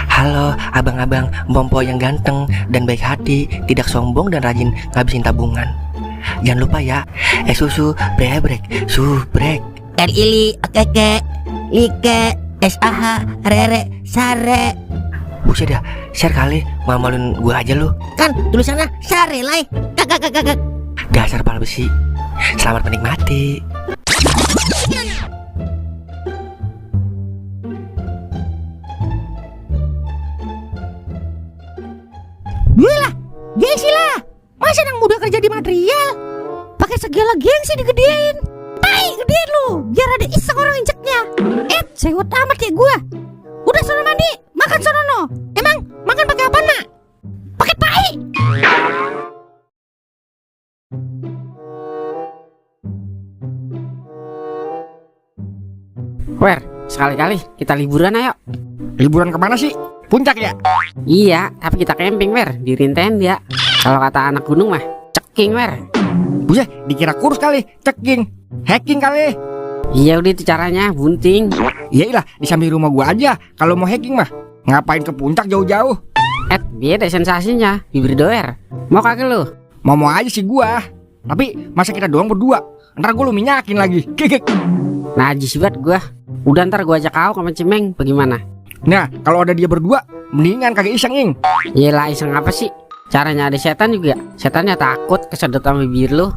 Halo abang-abang Bompo yang ganteng dan baik hati, tidak sombong dan rajin ngabisin tabungan. Jangan lupa ya, susu brebrek, subrek. Ili, okeke, like, SAH, rere, sare. Buset dah, share kali, malu-maluin gua aja lu. Kan tulisannya sare lai. Kagak. Dasar pala besi. Selamat menikmati. Gila, gengsi lah. Masa anak muda kerja di material pakai segala gengsi digedein. Tai, gedein lu, biar ada iseng orang injeknya. Sewot amat ya gua. Udah sono mandi, makan sono no. Emang makan pakai apa, Mak? Pakai tai. Wer, sekali-kali kita liburan ayo. Liburan kemana sih? Puncak ya? Iya, tapi kita camping Wer, di Rintenda. Kalau kata anak gunung mah, ceking Wer. Buset, dikira kurus kali, ceking, hacking kali. Iya udah itu caranya, bunting. Iyalah, di samping rumah gua aja. Kalau mau hacking mah, ngapain ke puncak jauh-jauh? Beda sensasinya, bibir doer. Mau kagak lu? Mau aja sih gua. Tapi masa kita doang berdua? Ntar gua lu minyakin lagi. Najis banget gua. Udah ntar gua ajak kau sama Cimeng, bagaimana? Nah, kalau ada dia berdua, mendingan kagak iseng, Ing. Yelah iseng apa sih? Caranya ada setan juga. Setannya takut kesedot sama bibir lu.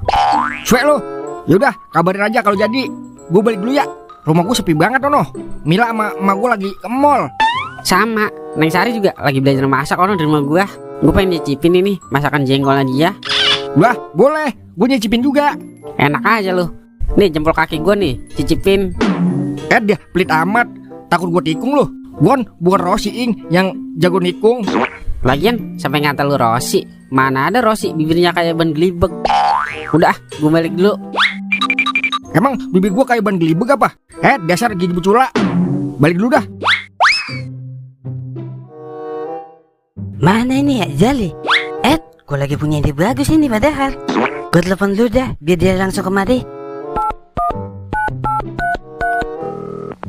Suek lu. Yaudah, kabarin aja kalau jadi. Gua balik dulu ya. Rumah gua sepi banget ono. Mila sama emak gua lagi ke mall. Sama, Neng Sari juga lagi belajar masak ono di rumah gua. Gua pengen nyicipin ini masakan jengkolnya dia. Wah, boleh. Gua nyicipin juga. Enak aja lu. Nih jempol kaki gua nih, cicipin. Dia pelit amat. Takut gua tikung lu. Bukan Rosi, Ing, yang jago nikung. Lagian sampai ngata lu Rosi. Mana ada Rosi bibirnya kayak ban gelibeg. Udah, gua balik dulu. Emang bibir gua kayak ban gelibeg apa? Dasar gigi bucula. Balik dulu dah. Mana ini ya Zali? Gue lagi punya ide bagus ini padahal. Gue telepon dulu dah, biar dia langsung kemari.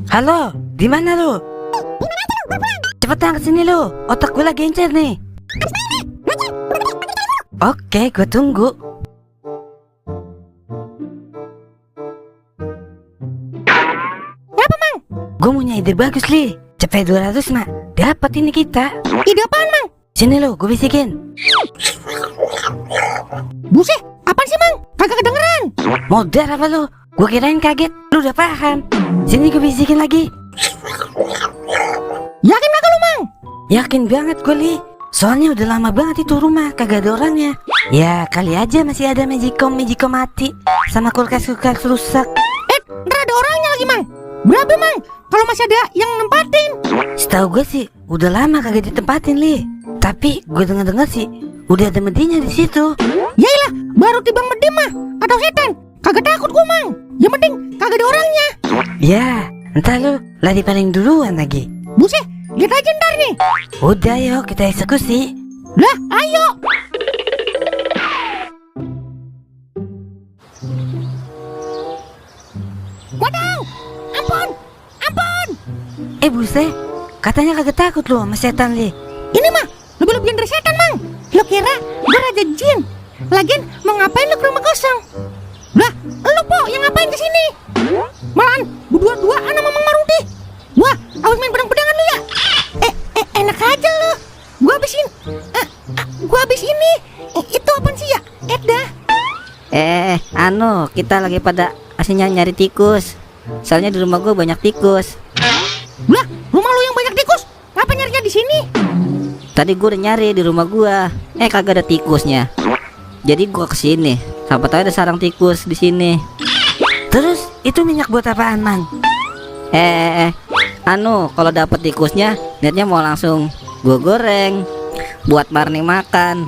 Halo, di mana lu? Cepetan kesini lu, otak gue lagi encer nih. Oke, gue tunggu. Apa, Mang? Gue punya ide bagus, Li. Cepet 200, Mak. Dapat ini kita. Ide apaan, Mang? Sini lu, gue bisikin. Buset, apaan sih, Mang? Kagak kedengeran. Modar apa lu? Gue kirain kaget, lu udah paham. Sini gue bisikin lagi. Yakin kagak lu, Mang? Yakin banget gue, Li. Soalnya udah lama banget itu rumah kagak ada orangnya. Ya kali aja masih ada magicom mati sama kulkas rusak. Ntar ada orangnya lagi, Mang. Berapa, Mang? Kalau masih ada yang nempatin? Setahu gue sih udah lama kagak ditempatin, Li. Tapi gue dengar sih udah ada medinya di situ. Yailah, baru timbang medem mah atau setan. Kagak takut gua, Mang. Yang penting kagak ada orangnya. Ya, entar lu lari paling duluan lagi. Buset, lihat aja ntar nih. Udah yuk kita eksekusi. Lah, ayo. Waduh, ampun. Buset, katanya kagak takut lu sama setan, Li. Ini mah lebih-lebihan dari setan, Mang. Lo kira gua raja jin? Lagian mau ngapain lu ke rumah kosong? Lah, lu po yang ngapain kesini? Malahan berdua-duaan sama Mang Marudi. Wah, awas main pedang-pedangan lu ya. Enak aja lu. Gua habis ini. Itu apaan sih ya? Dah. Kita lagi pada aslinya nyari tikus. Soalnya di rumah gue banyak tikus. Lah, rumah lu yang banyak tikus. Ngapa nyarinya di sini? Tadi gue udah nyari di rumah gue, kagak ada tikusnya. Jadi gue kesini. Siapa tahu ada sarang tikus di sini. Terus itu minyak buat apaan, Mang? Kalau dapet tikusnya, niatnya mau langsung gue goreng buat Barney makan.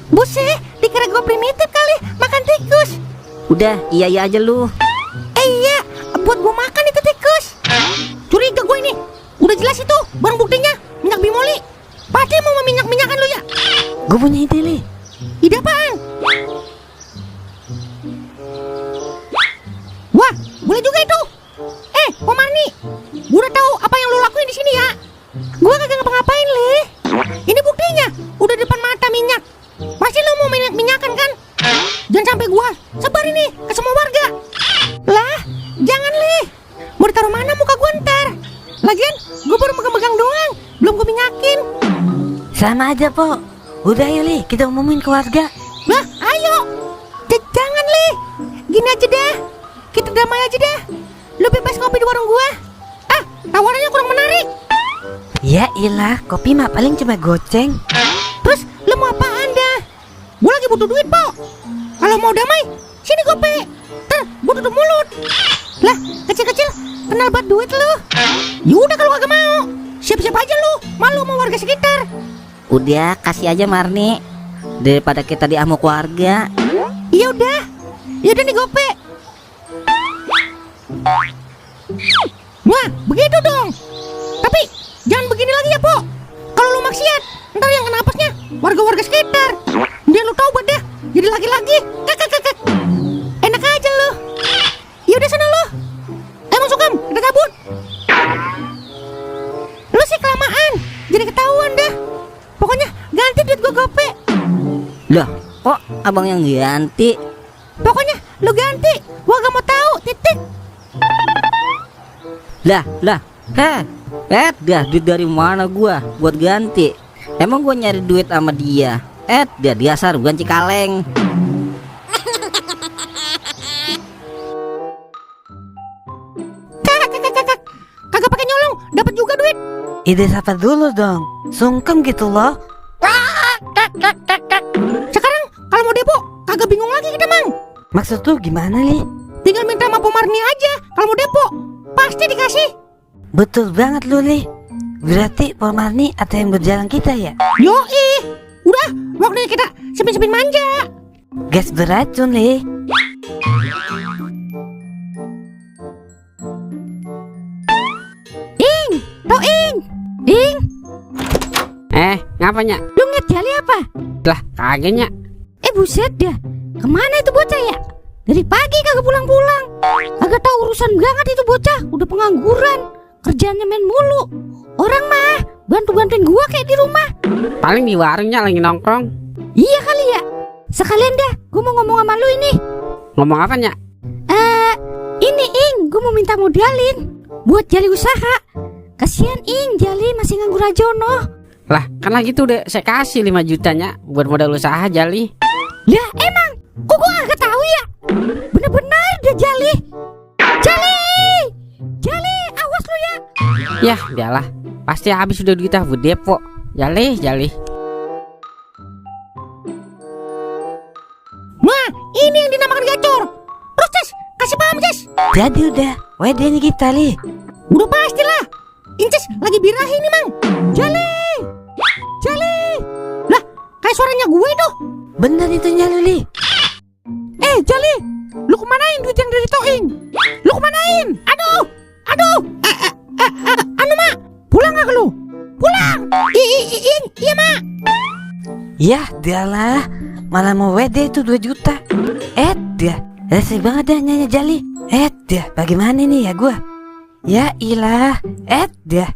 Buset, dikira gue primitif kali makan tikus. Udah, iya aja lu. Iya, buat gue makan itu tikus. Curiga gue ini. Udah jelas itu, barang buktinya minyak bimoli. Pasti mau meminyak-minyakan lu ya. Gue punya ide, Li. Ide apaan? Wah, boleh juga itu. Pomani, gue udah tahu apa yang lu lakuin di sini ya. Gue kagak ngapa-ngapain. Sama aja, Po. Udah yuk, Li, kita umumin ke warga. Lah, ayo. Jangan, Li. Gini aja deh. Kita damai aja deh. Lu bebas ngopi di warung gua. Ah, tawarannya kurang menarik. Ya ilah, kopi mah paling cuma goceng. Terus lu mau apaan dah? Gua lagi butuh duit, Po. Kalau mau damai, sini gope. Ntar gua tutup mulut. Lah, kecil-kecil kenal buat duit lu. Yaudah kalau kagak mau, siap-siap aja lu. Malu sama warga sekitar. Udah, kasih aja Marni. Daripada kita diamuk warga. Iya udah. Yaudah nih gope. Wah, begitu dong. Tapi jangan begini lagi ya, Po. Kalau lu maksiat, ntar yang kena apesnya warga-warga sekitar. Dia lu taubat deh. Jadi laki-laki. Kakak. Enak aja lu. Ya udah sana lu. Emang Sukam, kita cabut. Lu sih kelamaan. Jadi ketahuan dah. Pokoknya ganti duit gua gope. Loh, kok abang yang ganti? Pokoknya lu ganti. Gua gak mau tahu. Titik. Lah, dah duit dari mana gua buat ganti? Emang gua nyari duit sama dia? Dia dasar bukan cikaleng. Kakak. Kagak pakai nyolong, dapat juga duit. Ide siapa dulu dong? Sungkem gitu loh. Sekarang kalau mau depo, kagak bingung lagi kita, Mang. Maksud tuh gimana, Li? Tinggal minta sama Pomarni aja. Kalau mau depo, pasti dikasih. Betul banget lu, Li. Berarti Pak Marni ada yang berjalan kita ya? Yoi. Udah, waktunya kita sepin-sepin manja. Gas beracun, Li. Toing. Ing, Ngapanya? lu ngeliat Jali apa? Lah, kagaknya. Buset dah. Kemana itu bocah ya? Dari pagi kagak pulang-pulang. Kagak tahu urusan banget itu bocah. Udah pengangguran. Kerjaannya main mulu. Orang mah bantu-bantuin gua kayak di rumah. Paling di warungnya lagi nongkrong. Iya kali ya. Sekalian dah, gua mau ngomong sama lu ini. Ngomong apanya? Ini Ing, gua mau minta modalin buat Jali usaha. Kasihan Ing, Jali masih nganggur aja no. Lah, kan lagi tuh udah saya kasih 5 jutanya buat modal usaha Jali. Lah emang, kok gua kagak tahu ya? Bener-bener deh Jali. Jali, awas lu ya. Yah, biarlah. Pasti habis udah duitnya buat depo. Jali. Wah, ini yang dinamakan gacor. Terus Cis, kasih paham Cis. Jadi udah, wedenya kita, Li. Udah pastilah. Inces lagi birahi nih Mang. Jali. Lah, kayak suaranya gue tuh. Bener itu lu, Li. Jali, lu kemanain duit yang dari Toing? Lu kemanain? Aduh. Anu Mak, pulang gak lu? Pulang. Iya Mak. Yah, dialah. Malah mau wede itu 2 juta. Dia rese banget dah nyanyi Jali. Dia bagaimana nih ya gua? Ya ilah. Dia